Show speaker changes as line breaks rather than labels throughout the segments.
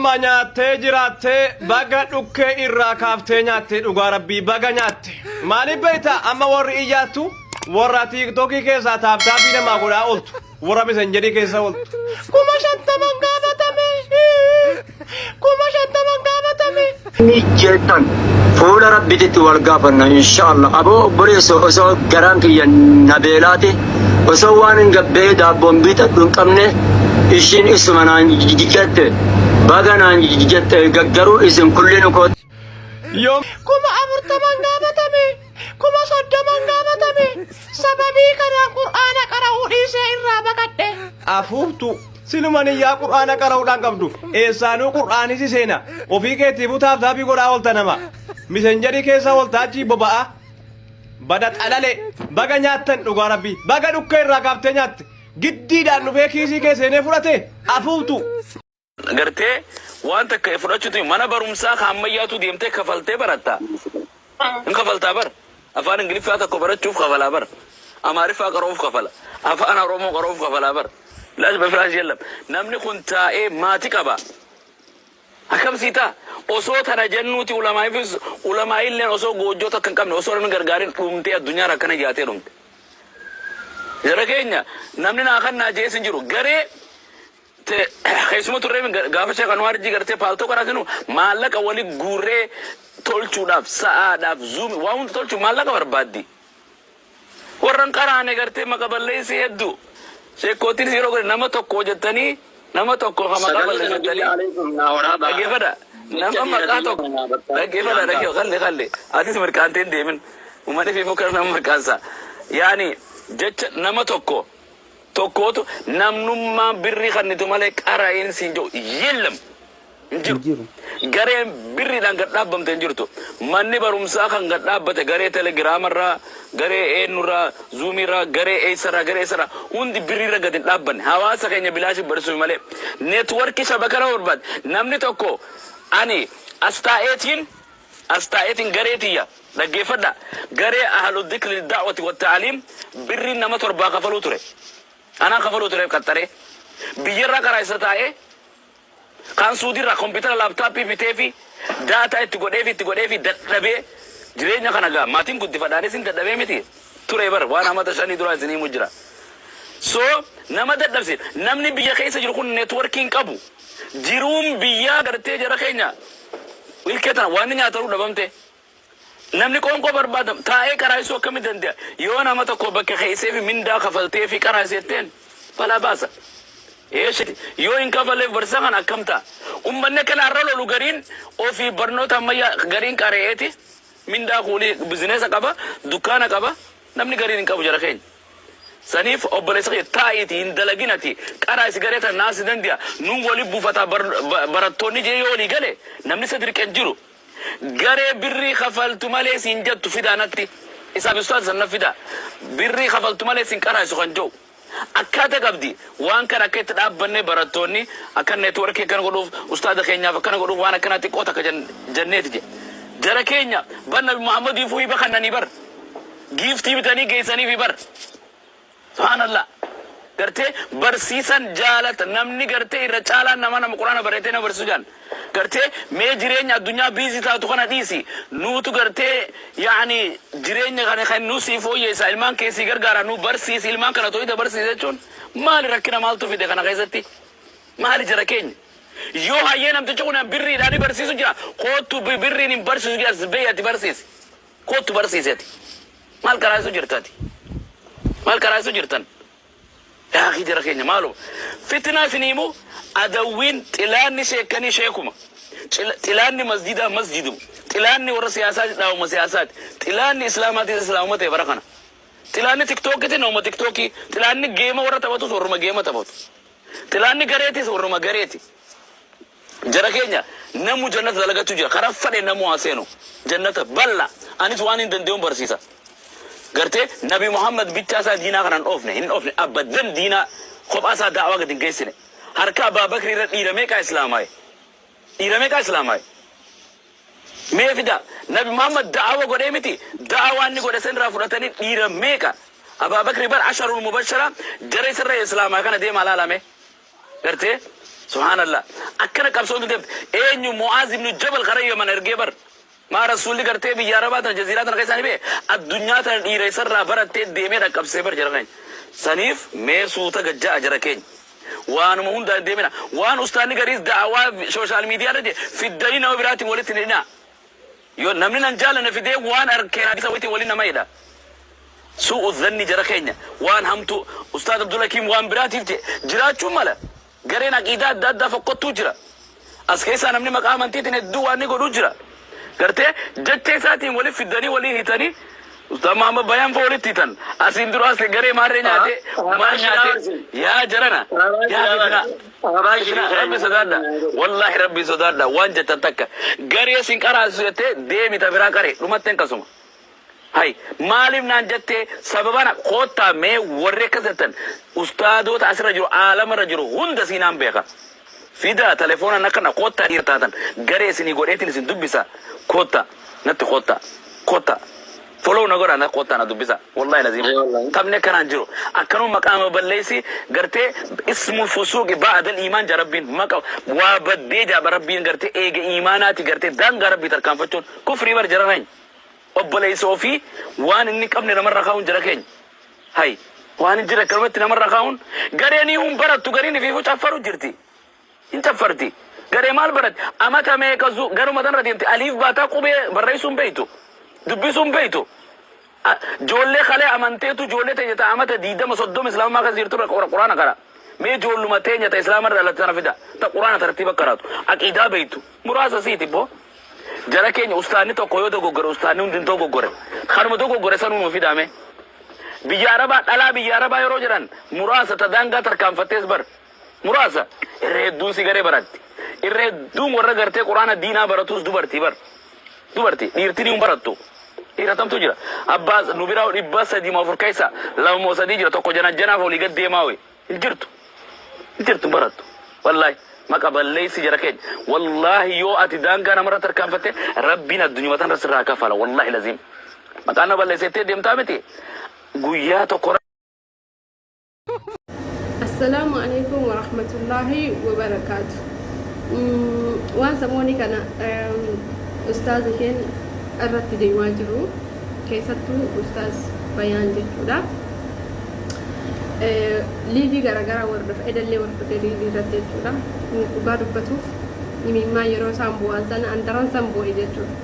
Amma nyaattee jiraattee baga dhukkee irraa kaaftee nyaatte dhugaa rabbii baga nyaatte. Maaliif beektaa amma warri iyyaattu warra tiiktokii keessaa taaptaappii namaa godhaa ooltu warra misenjerii keessa ooltu. 50,000 gaafatame. 50,000 gaafatame.
Ni jettan fuula rabbititti wal gaafanna inshaallah aboo obboleesso osoo garaan kiyya na beelaate osoo waan hin gabbee daabboon bitadhu hin qabne ishiin isuma naan jette baga naan jette gaggaruu isin kullinu koo
Yoom 40,000 gaafatame. 30,000 gaafatame. Sababii kanaan qur'aana qara'uu dhiisee irraa baqadhe. Afuuftu siluma niyyaa qur'aana qara'uudhaan qabdu. Eessaanuu qur'aani si seena. Ofii keetiifuu taaptaappii godhaa oolta nama. Misenjarii keessa oolta achii boba'a. Bada xalale baga nyaattan dhugaa rabbii. Baga dhukkee irraa kaaftee nyaatte. Giddiidhaan dhufee kiisii kee seenee fudhate afuuftu.
Gartee waan takka fudhachuutu mana barumsaa ka ammayyaatu deemtee kafaltee baratta. Hin kafaltaa bar. Afaan Ingiliffaa tokko barachuuf kafalaa bar. Amaariffaa qara'uuf kafala. Afaan Oromoo qara'uuf kafalaa bar. Bilaash bafilaash yellam. Namni kun taa'ee maati qaba. Akkam sii ta'a? Osoo tana jennuuti ulamaa'ifis ulamaa'illeen osoo goojjoo takka hin qabne osoo namni gargaarin dhumtee addunyaa akkana jaatee dhumte. Jara keenya namni naa kannaa jees hin jiru. Garee te keessuma turree gaafa Sheekh Anwaar Jii gartee paaltoo qaraasinu maallaqa wali guurree tolchuudhaaf sa'aadhaaf zuumi waa hunda tolchuuf maallaqa barbaaddi. Warran qaraane gartee maqa balleessii hedduu. Sheekkootiinis yeroo godhe nama tokko jettanii nama tokko ka maqaa
Sagalee kana
balleessitanii
biyya alaikum naa waraabaa.
dhaggeeffadha.
Jecha
Nama
dhiira
maqaa
biyya
tokko
kanaa bakka
dhaggeeffadha
silaan
dhaggeeffadha kalli kalli atis mirqaantee hin deemin. Uummanni fi muka nama mirqaansa. Yaani jecha nama tokko tokkootu namnummaan birrii kannitu malee qara'iin siin jiru yellem hin jiru.
Hin jiru.
Gareen birriidhaan gad dhaabbamte hin jirtu. Manni barumsaa kan gad dhaabbate garee telegiraamarraa, garee eenyurraa, zuumiirraa, garee eessarraa, garee eessarraa hundi birriirra gad hin dhaabbanne. Hawaasa keenya bilaashiif barsiisuu malee. Neetworkii shabaka nama barbaade. Namni tokko ani as taa'eetiin as taa'eetiin garee tiyya dhaggeeffadha. Garee ahlu dhikri da'wati wa ta'aliim birriin nama torbaa kafaluu ture. Anaan kafaluu ture qaxxaree. Biyyarraa karaa isa taa'ee kaan suudiirraa kompiitara laaptaappii biteefi daataa itti godheefi itti godheefi dadhabee jireenya kana gaa maatiin guddifadhaanis hin dadhabee miti ture bar waan amata shanii duraa isin himu jira. So nama dadhabse namni biyya keessa jiru kun neetworkii hin qabu. Jiruun biyyaa gartee jara keenya ilkee tana waan nyaatanuu dhabamte. Namni qoonqoo barbaadamu taa'ee qaraasisuu akkamitti danda'a? Yoo nama tokko bakka keessee fi mindaa kafaltee fi qaraasisetteen balaa baasa. Eeshiti yoo hin kafalleef barsiisaa kana akkam ta'a? Uummanni akkana har'a lolu gariin ofii barnoota ammayyaa gariin qaree'eeti mindaa kuulii bizineesa qaba dukkaana qaba namni gariin hin qabu jara keenya. Saniif obboleessa kiyya taa'iiti hin dalagin ati qaraasi garee tana naasi dandi'a nuun wali buufataa barattoonni jee yoo walii gale namni isa dirqe hin jiru. Garee birrii kafaltu malee siin jettu fidaa natti. Isaaf ustaaza san naf fidaa. Birrii kafaltu malee sin qaraasu kan jedhu. Akkaata qabdi. Waan kana akka itti dhaabbannee barattoonni akka networkii akkana godhuuf ustaaza keenyaaf akkana godhuuf waan akkanaa xiqqoo takka jenneeti je. Jara keenya bar Nabi Muhammadiifuu hiba kannanii bar. Giiftii bitanii geessaniifi bar. Subhaanallah. Gartee barsiisan jaalata namni gartee irra caalaan nama nama quraana bareetee nama barsiisu jaan. Gartee mee jireenya addunyaa biizii taatu kana dhiisi nuutu gartee yaani jireenya kana kan nu sii fooyyeessa ilmaan kee sii gargaara nu barsiisi ilmaan kana tooyida barsiisi jechuun maali rakkina maaltu fide kana keessatti maali jara keenya. Yoo hayyee namtichi kun birriidhaan barsiisu jira koottu birriin hin barsiisu jira as bee ati barsiisi koottu barsiisi ati. Maal qaraasu jirta ati? Maal qaraasu jirtan? Yaa jara keenya maaloo? Fitnaa isin himu adawwiin xilaanni sheekanii sheekuma. Xilaanni masjidaa masjidu. Xilaanni warra siyaasaa dhaabuma siyaasaati. Xilaanni islaamaatis islaamuma ta'e bara kana. Xilaanni tiktookiiti nama tiktookii. Xilaanni geema warra taphatus warruma geema taphatu. Xilaanni gareetis warruma gareeti. Jara keenya namu jannata dalagachuu jira. Karaa fadhe namu haa seenu. Jannata bal'a. Anis waan hin danda'uun barsiisa. Gartee Nabi Muhammad bichaa isaa diinaa kana hin dhoofne hin dhoofne abadan diinaa kophaa isaa daawaa gadi hin geessine. Harka Abaa Bakri irra dhiira meeqaa islaamaaye? Dhiira meeqaa islaamaaye? Mee fida Nabi Muhammad da'awa godhee miti da'awaa inni godhe san irraa fudhatanii dhiira meeqa? Abaa Bakri bar asharul mubashara jara isarra islaamaa kana deemaa laalame. Gartee? Subhaanallah. Akkana qabsoon deemte. Eenyu Mu'aaz ibn Jabal karaa Yaman ergee bar. Maa Rasuulli gartee biyya Arabaa tana jaziiraa tana keessaa ni ba'e. Addunyaa tana dhiira isarraa barattee deemee dhaqqabsee bar jara keenya. Saniif mee suuta gajja'a jara keenya. Waanuma hundaa hin deemina. Waan ustaanni gariis da'awaa social media irra jee fiddanii nama biraatiin walitti hin hidhinaa. Yoo namni nan jaalanne fidee waan arkeen hadiisa wayitiin waliin nama hidha. Suu'u dhanni jara keenya waan hamtuu Ustaaz Abdul Hakiim waan biraatiif jee jiraachuun mala. Gareen aqiidaa adda addaa fokkottuu jira. As keessaa namni maqaa amantiitiin hedduu waan inni godhuu jira. Gartee jecha isaatiin walitti fiddanii walii hiitanii Ustaaz Muhammad Bayaan fa'a walitti hiitan. Asiin duraas garee maarree nyaatee maal nyaatee yaa jarana yaa fitnaa. Fitnaa rabbi sodaadha. Wallaahi rabbi sodaadha waan jettan takka. Garee sin qaraasisu jettee deemi ta biraa qaree dhumatteen kasuma. Hay maaliif naan jettee sababana koottaa mee warri akkas jettan ustaadoota asirra jiru aalamarra jiru hunda siinaan beeka. Fidaa telefoonaan akkana koottaa dhiira taatan garee isinii godheetiin isin dubbisa koottaa natti koottaa koottaa follow na godhaa na koottaa na dubbisa wallahi laziim taphni akkanaan jiru akkanuma maqaama balleessi gartee ismul fusuuqi ba'dal iimaan jaa rabbiin maqa waa baddee jaaba rabbiin gartee eega iimaanaati gartee daangaa rabbii tarkaanfachuun kufrii bar jara keenya. Obboleessa ofii waan inni hin qabne namarra kaa'uun jara keenya. Hay waan hin jirre akkanumatti namarra kaa'uun gareen hin barattu gariin ifiifuu caffaru jirti. Hin caffarti. Garee maal baratti? Amata meeqa zu garuma tanarra deemti aliif baataa qubee barreessuu hin beektu. Dubbisuu hin beektu. Ijoollee kalee amanteetu ijoollee teenya ta amata 20 30 islaamummaa keessa jirtu irra quraana qara. Mee ijoolluma teenya ta islaama irra dhalatte tana fida. Ta quraana tartiiba qaraatu. Aqiidaa beektu. Muraasa siiti boo. Jara keenya ustaanni tokko yoo dogoggore ustaanni hundi hin dogoggore. Kanuma dogoggore sanuu nuu fidaa mee. Biyya Arabaa dhalaa biyya Arabaa yeroo jedhan muraasa ta daangaa tarkaanfattees bar. Muraasa irra hedduun si garee baratti. Irra hedduun warra gartee quraana diinaa baratuus dubartii bar. Dubartii dhiirti ni hin barattu. Dhiira tamtu jira. Abbaa nu biraa 304 keessa lama moo sadii jira tokko janajjanaaf olii gad deemaa wayi. Hin jirtu. Hin jirtu hin barattu. Wallaahi maqa balleessi jara keenya. Wallaahi yoo ati daangaa namarra tarkaanfatte rabbiin addunyuma tanarra sirraa kafala. Wallaahi laziim. Maqaan na balleessettee deemtaa miti. Guyyaa tokko
Assalaamu alaikum warahmatullaahi wabarakaatu. Waan samoonii kana ustaaza keenya irratti deemaa jiru keessattuu ustaaz Bayaan jechuudha. Liivii garaagaraa hordofa edallee hordofe liivii irratti jechuudha. Dhugaa dubbatuuf imimmaan yeroo isaan bu'an sana andaran san bu'e jechuudha.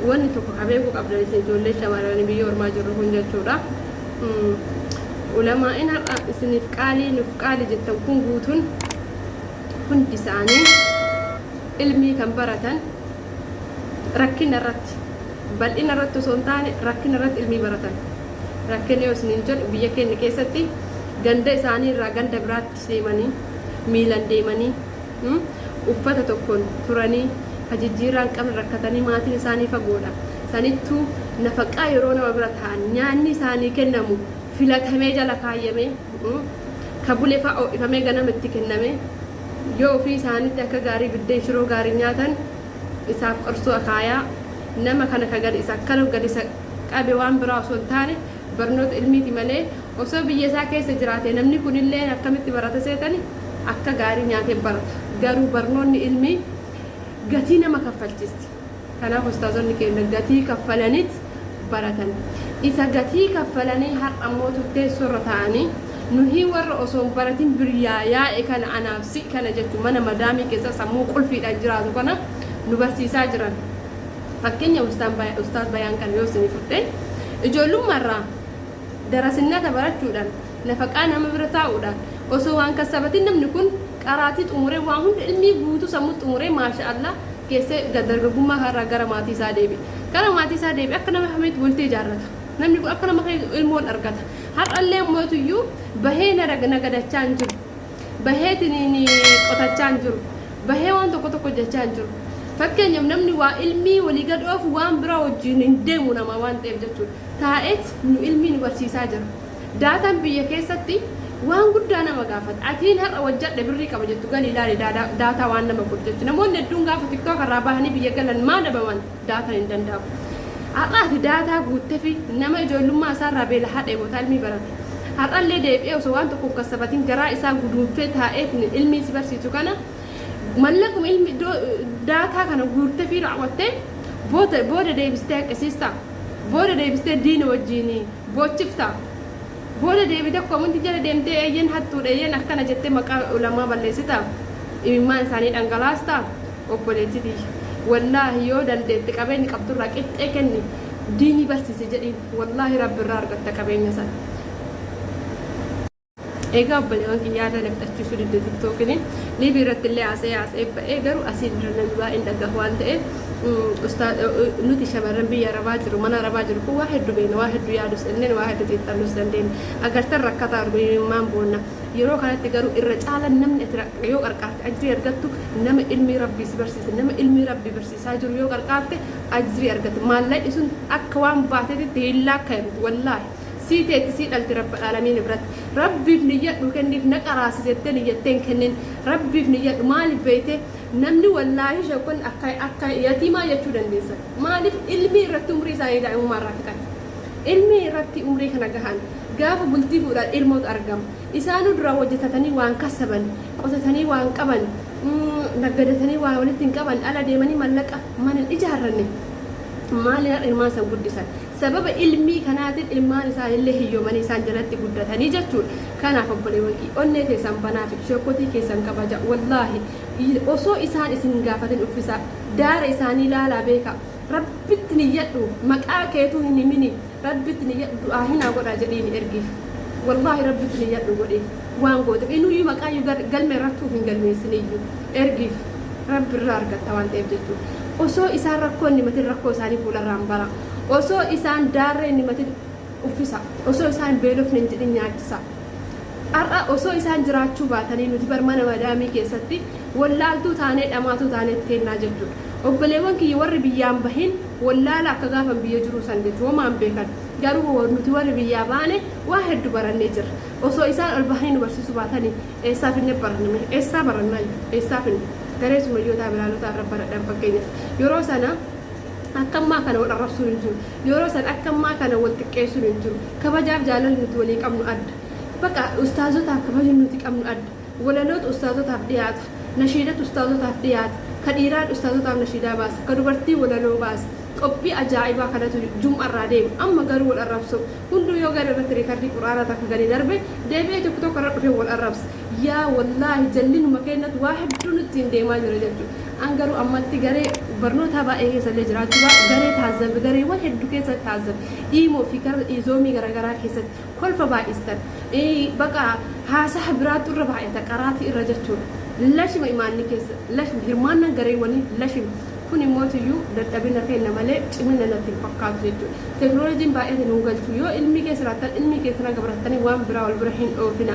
Wanni tokko ka beekuu qabdan isin ijoollee shamarranii biyya ormaa jirru kun jechuudha. Ulamaa'in har'a isiniif qaalii nuuf qaalii jettan kun guutuun hundi isaanii ilmii kan baratan rakkina irratti bal'ina irratti osoo hin taane rakkina irratti ilmii baratan. Rakkina yoo isiniin jedhu biyya keenya keessatti ganda isaanii irraa ganda biraatti deemanii miilan deemanii uffata tokkoon turanii ka jijjiirraa hin qabne rakkatanii maatiin isaanii fagoodha. Sanittuu nafaqaa yeroo nama bira taa'an nyaanni isaanii kennamu filatamee jala kaayyamee ka bule fa'a ho'ifamee ganama itti kennamee yoo ofii isaaniitti akka gaarii biddeen shiroo gaarii nyaatan isaaf qorsoo akaayaa nama kana ka gadi isa akkana gadi isa qabe waan biraa osoo hin taane barnoota ilmiiti malee osoo biyya isaa keessa jiraate namni kunillee akkamitti barata seetani akka gaarii nyaatee barata garuu barnoonni ilmii gatii nama kaffalchiisti kanaaf ustaazonni keenya gatii kaffalanit baratan isa gatii kaffalanii har'a immoo teessoorra taa'anii nuhii warra osoo hin baratin biryaa yaa'e kana anaaf si kana jechuun mana madaamii keessa sammuu qulfiidhaan jiraatu kana nu barsiisaa jiran. Fakkeenya ustaaz Bayaan kana yoo isinii fudhe ijoollummaarraa darasinnata barachuudhaan nafaqaa nama bira taa'uudhaan osoo waan kassabatin namni kun qaraatii xumuree waan hunda ilmii guutuu sammuu xumuree maasha Allah geessee dargaggummaa kanarraa gara maatii isaa deebi'e. Gara maatii isaa deebi'e akka nama kamiitti bultii ijaarrata. Namni kun akka nama kamiitti ilmoon argata. Har'allee mootuyyuu bahee nagadachaa hin jiru. Baheetiin qotachaa hin jiru. Bahee waan tokko tokko hojjechaa hin jiru. Fakkeenyaaf namni waa ilmii walii gad oofu waan biraa wajjin hin deemu nama waan ta'eef jechuudha. Taa'eet nu ilmii nu barsiisaa jira. Daataan biyya keessatti waan guddaa nama gaafata. Atiin har'a hojjedhe birrii qaba jettu galii ilaali daataa waan nama godhu jechuudha. Namoonni hedduun gaafa TikTok irraa bahanii biyya galan maa dhabaman daataan hin danda'amu. Har'a ati daataa guuttee fi nama ijoollummaa isaarraa beela haadha eebotaa ilmii barate. Har'allee deebi'ee osoo waan tokko hin kassabatin garaa isaa guduunfee taa'eetiin ilmii si barsiisu kana mallaquma ilmi daataa kana guurtee fi raawwattee booda booda deebistee haqqisiista. Booda deebistee diina wajjin boochifta. Booda deebitee koominti jala deemtee eeyyen hattuudha, eeyyen akkana jettee maqaa ulamaa balleessita. Imimmaan isaanii dhangalaasta. Obboleettii tiyya, wallaahi yoo dandeette qabeenya qabdurraa qixxee kenni, diinii barsiisi jedhiin, wallaahi Rabbi irraa argatta qabeenya san. Egaa obboleewwan kiyya, yaada na fixachiisuu didde TikTokini. Live irratti illee haasa'ee haasa'ee ba'ee, garuu asiin irra namni baay'een dhagahu waan ta'eef, nuti shamarran biyya arabaa jiru, mana arabaa jiru kun waa hedduu beekna, waa hedduu yaadus dandeenye, waa hedduu xiinxalluus dandeenya. Agartan rakkataa argu boonna. Yeroo kanatti garuu irra caalan namni ati yoo qarqaarte ajrii argattu nama ilmii Rabbii si barsiise, nama ilmii Rabbii barsiisaa jiru yoo qarqaarte ajrii argatte. Maallaqni sun akka waan baateetitti hin laakkayamtu, wallaahi. Sii teetti sii dhalti Rabba Aalamiin biratti. Rabbiif niyyadhu kenniif, na qaraasisettee niyyatteen kennin. Rabbiif niyyadhu. Maaliif beeyte? Namni wallaahi sheekonni akka yatiimaa jechuu dandeessan. Maaliif? Ilmii irratti umrii isaanii daa'imummaa irraa fixan. Ilmii irratti umrii kana gahan. Gaafa bultii fuudhan ilmootu argama. Isaanuu duraan hojjetatanii waan kassaban, qotatanii waan qaban, naggadatanii waan walitti hin qaban, ala deemanii mallaqa mana hin ijaarranne. Maaliin ilmaan san guddisan? Sababa ilmii kanaatiin ilmaan isaanillee hiyyoomanii isaan jalatti guddatanii jechuudha. Kanaaf obboleewwan kiyya, onnee teessan banaa fi sheekotii keessan kabaja. Wallaahi osoo isaan isin hin gaafatin uffisaa. Daara isaanii laalaa beekaa. Rabbitti niyyadhu, maqaa keetuu hin himini, Rabbitti niyyadhu, du'aa hinaa godhaa jedhiini ergiif. Wallaahi Rabbitti niyyadhu godhiif. Waan gooteef inuyyuu maqaayyuu galma irrattuu hin galmeessiniyyuu ergiif. Rabbi irraa argatta waan ta'eef jechuudha. Osoo isaan rakkoo hin himatin rakkoo isaanii fuularraan bara. Osoo isaan daarra hin himatin uffisa. Osoo isaan beelofne hin jedhin nyaachisa. Har'a osoo isaan jiraachuu baatanii nuti bar mana madaamii keessatti wallaaltuu taanee, dhamaatuu taanee teennaa jechuudha. Obboleewwan kiyya warri biyyaan bahin wallaala akka gaafan biyya jiruu san jechuudha, homaan beekan. Garuu nuti warri biyyaa baane waa hedduu barannee jirra. Osoo isaan ol bahanii nu barsiisuu baatanii eessaa finne baranna mee? Eessaa barannaayyuu? Eessaa finne? Garee sumayyootaa bilaalotaa irra baradhan fakkeenyaaf. Yeroo sana akka ammaa kana wal arrabsuun hin jiru. Yeroo sana akka ammaa kana wal xiqqeessuun hin jiru. Kabajaaf jaalalli nuti walii qabnu adda. Baqa ustaazotaaf kabajni nuti qabnu adda. Walaloota ustaazotaaf dhiyaata. Nashiidatu ustaazotaaf dhiyaata. Ka dhiiraan ustaazotaaf nashiidaa baasa. Ka dubartii walaloo baasa. Qophii ajaa'ibaa kanatu jum'arraa deema. Amma garuu wal arrabsoo. Hunduu yoo gara irratti riikardii qur'aanaa takka gadi darbe deebi'ee tokko tokko irra dhufee wal arrabsa. Yaa wallaahi jallinuma keenyatti waa hedduu nutti hin deemaa jira jechuudha. An garuu ammatti garee barnootaa baay'ee keessa illee jiraachuu baadhu, garee taazzabe, gareewwan hedduu keessatti taazzabe. Iimoo fi gara zoomii garaagaraa keessatti kolfa baay'istan. Baqa haasaha biraatu irra baay'ata qaraatii irra jechuudha. Lashima imaanni keessa lashima, hirmaannaan gareewwanii lashima. Kun immootiyyuu dadhabina keenya malee cimina natti hin fakkaatu jechuudha. Teekinooloojiin baay'ate nu galchu. Yoo ilmii keessa jiraattan ilmii keessan haga barattanii waan biraa wal bira hin dhoofina.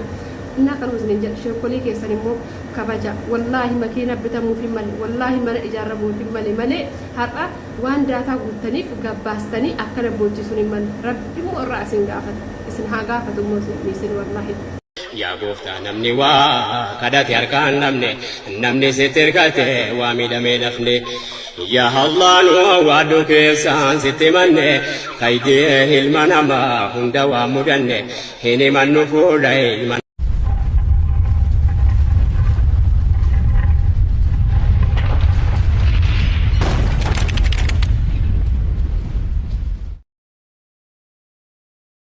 Innaa kanuma isiniin jedha, sheekolii keessan immoo kabaja. Wallaahi makiina bitamuuf hin malle. Wallaahi mana ijaarramuuf hin malle malee har'a waan daataa guuttaniif gabbaastanii akkana boochisuun hin malle. Rabbi immoo irraa isin gaafata. Isin haa gaafatu immoo isin wallaahi.
Yaa gooftaa, namni waa kadhate harkaan dhabne, namni sitti hirkate waa miidhamee nafne. Yaa Allah, nu waaddu keessaan sitti manne, kaydee ilma namaa hunda waa mudanne hin himannu fuula ilma.